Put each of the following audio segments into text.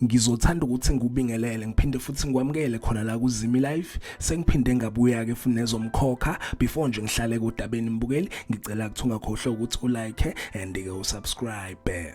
Ngizothanda ukuthi ngikubingelele ngiphinde futhi ngikwamukele khona la kuZimi Life. Sengiphinde ngabuya ke futhi nezomkhokha. Before nje ngihlale kodabeni mbukeli, ngicela ukuthi ungakhohlwa ukuthi ulike and ke usubscribe.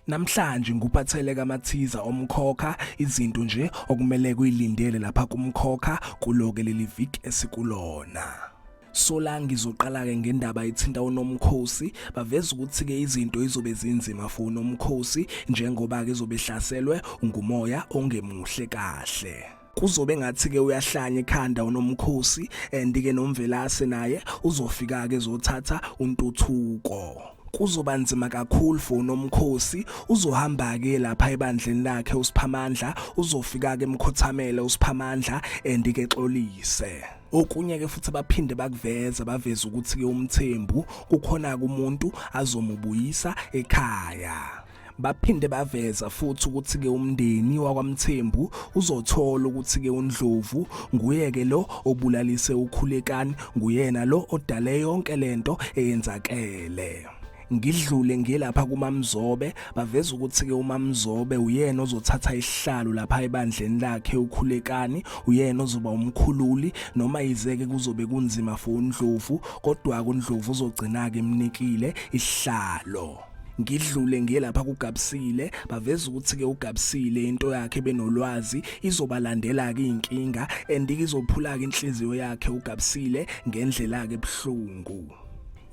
Namhlanje ngikuphathele kamathiza omkhokha izinto nje okumele kuyilindele lapha kumkhokha kuloke leli viki esikulona. Sola ngizoqala-ke ngendaba ethinta uNomkhosi. Baveza ukuthi-ke izinto izobe zinzima for uNomkhosi njengoba-ke ezobe ehlaselwe ngumoya ongemuhle kahle. Kuzobe ngathi-ke uyahlanya ekhanda uNomkhosi and-ke noMvelase naye uzofika-ke ezothatha uNtuthuko. Kuzoba nzima kakhulu for uNomkhosi, uzohamba-ke lapha ebandleni lakhe uSiphamandla, uzofika-ke emkhothamele uSiphamandla and-ke exolise. Okunye ke futhi abaphinde bakuveza baveza ukuthi ke uMthembu kukhona umuntu azomubuyisa ekhaya. Baphinde baveza futhi ukuthi ke umndeni wakwaMthembu uzothola ukuthi ke uNdlovu nguye ke lo obulalise uKhulekani nguyena lo odale yonke lento eyenzakele. Ngidlule ngiye lapha kuMamzobe baveza ukuthi ke uMamzobe uyena ozothatha isihlalo lapha ebandleni lakhe uKhulekani uyena ozoba umkhululi noma yizeke kuzobe kunzima for uNdlovu kodwa uNdlovu uzogcina ke emnikile isihlalo. Ngidlule ngiye lapha kuGabsile baveza ukuthi ke uGabsile into yakhe benolwazi izobalandela ke inkinga and izophula ke inhliziyo yakhe uGabsile ngendlela ke ebuhlungu.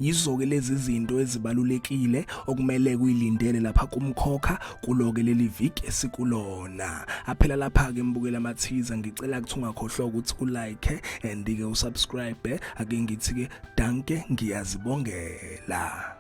Yizo-ke lezi zinto ezibalulekile okumele kuyilindele lapha kumkhokha kulo-ke leli viki esikulona. Aphela lapha-ke mbukela amathiza ngicela ukuthi ungakhohlwa ukuthi ulike and-ke usubscribe ake ngithi-ke danke ngiyazibongela.